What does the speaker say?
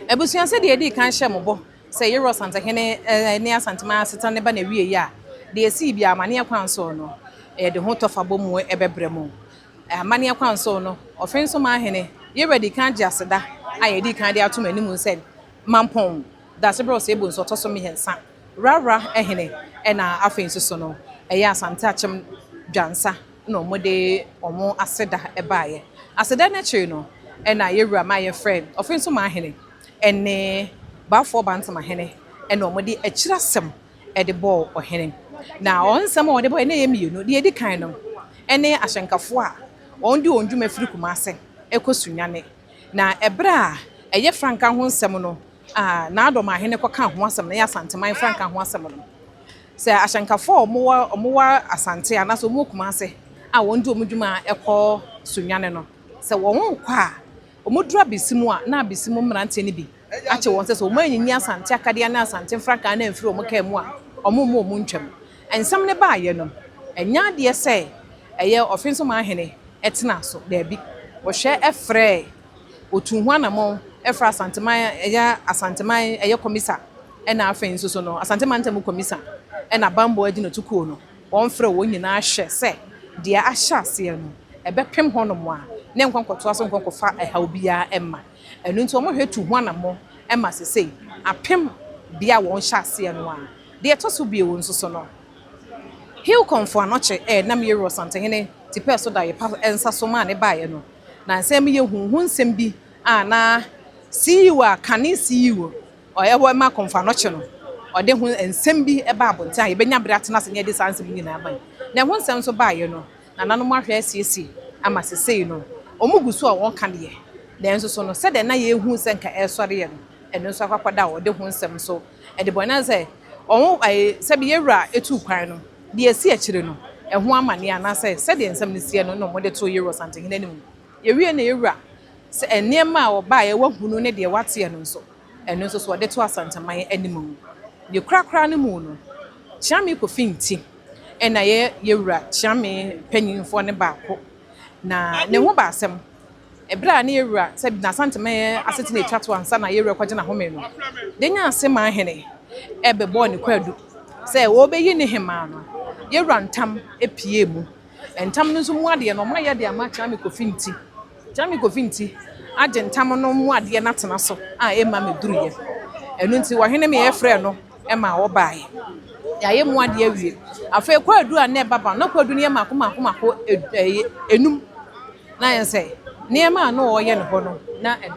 Abusua, sɛdeɛ yɛdii kan hyɛ mo bɔ sɛ yɛwura Ɔsantehene ne Asanteman asetena ne ba na wie yi a, deɛ ɛsii bi amanneɛ kwan so no, yɛde ho tɔfa bɔ mu ɛbɛbrɛ mu. Amanneɛ kwan so no, Ɔfensomanhene, yɛwura di kan gye aseda a yɛdi kan de ato anim sɛ Mampɔn Dasebrɛ Ɔsɛebu nso ɔtɔ so 3 Rara hene, ɛna afei nso so no ɛyɛ Asante Akyem Dwansa na wɔde wɔn aseda baeɛ. Aseda no akyiri no, ɛna yɛwura ma yɛfrɛ Ɔfensomanhene ɛne Baafoɔ Bantamahene, ɛna wɔde akyiri asɛm ɛde bɔɔ ɔhene. Na wɔn nsɛm a wɔde bɔɔ ɛna yɛ mmienu. Deɛ edi kan no, ɛne ahyɛnkafoɔ a wɔn de wɔn dwuma firi Kumase ɛkɔ Sunyane. Na ɛberɛ a ɛyɛ frankaa ho nsɛm no a n'adɔm ahene kɔka ho asɛm no, ɛyɛ Asanteman frankaa ho asɛm no, sɛ ahyɛnkafoɔ a wɔwɔ Asante anaasɛ wɔwɔ Kumase a wɔn de wɔn dwuma ɛkɔ Sunyane no, sɛ wɔn kɔ a, wɔn duru Abisi mu a, na Abisi mu mmeranteɛ no bi akyɛ wɔn sɛ wɔn anyinyi Asante akadeɛ ne Asante frankaa na mfiri wɔn kaa mu a, wɔn mu wɔn ntwam. Nsɛm ne baayɛ no, ɛnyɛ adeɛ sɛ ɛyɛ Ɔfensomanhene ɛtena so. Daabi, wɔhwɛ ɛfrɛ otu ho anammɔn ɛfrɛ Asanteman, ɛyɛ Asanteman ɛyɛ kɔmisa, ɛna afei nso so no Asanteman ntam kɔmisa, ɛna bambɔ agyinatukuo no, wɔn frɛ wɔn nyinaa hwɛ sɛ deɛ ahyɛ aseɛ no ɛbɛpem hɔnom a ne nkɔnkɔtoa so nkɔnkɔfa ɛhaw biara ɛma ɛno. Nti wɔn hwɛ tu ho anammɔn ɛma sesei apem bea a wɔn hyɛ aseɛ no. A deɛ ɛtɔ so bio nso so no, Heal Kɔmfo Anɔkye ɛnam yɛwura Ɔsantehene tipɛ so da yɛpa nsa so maa ne baeɛ no, na nsɛm yɛ huhu nsɛm bi a na CEO a kane CEO ɔyɛ hɔ ma Kɔmfo Anɔkye no, ɔde ho nsɛm bi ɛba abɔnten a yɛbɛnya bere atena ase ne yɛde saa nsɛm nyinaa ba. Na ɛho nsɛm nso baeɛ no, nananom ahwɛ asiesie ama sesei no wɔn gu so a wɔn ka deɛ, nanso so no sɛdeɛ na yɛhu sɛ nka ɛresɔre yɛ no, ɛno nso akɔkɔda a wɔde ho nsɛm nso ɛde bɔ ɛnan sɛ wɔn ɛɛ sɛbi yɛwura etu kwan no deɛ esi akyire no, ɛho amaneɛ anaasɛ sɛdeɛ nsɛm no sie no na wɔde to yɛwura Ɔsantehene anim. Yɛwie na yɛwura sɛ nneɛma a wɔbaeɛ wahunu ne deɛ wateɛ no nso, ɛno nso so wɔde to Asanteman anim. Deɛ korakora no mu no, Kyeame Kofi Nti ɛna yɛ yɛwura Kyeame mpanyinfoɔ ne baako na ne ho baasɛm ɛberɛ a ne yɛwura sɛ n'Asanteman asetena etwa to ansa na yɛwura kɔgye n'ahome no de nya ase maa hene ɛbɛbɔɔ ne kwadu sɛ wɔbɛyi ne hemaa no, yɛwura ntam epie mu. Ntam no nso mu adeɛ no, ɔmo ayɛ de ama Kyeame Kofi Nti. Kyeame Kofi Nti agye ntam no mu adeɛ no atena so a ɛma meduruyɛ. Ɛno nti wɔhene mi yɛfrɛ no ɛma ɔbaeɛ, yɛayɛ mu adeɛ awie. Afei kwadu a na ɛba ba na kwadu no yɛ mako mako mako ɛyɛ 5, na yɛn sɛ nneɛma a na ɔreyɛ no hɔ no na ɛdɔ.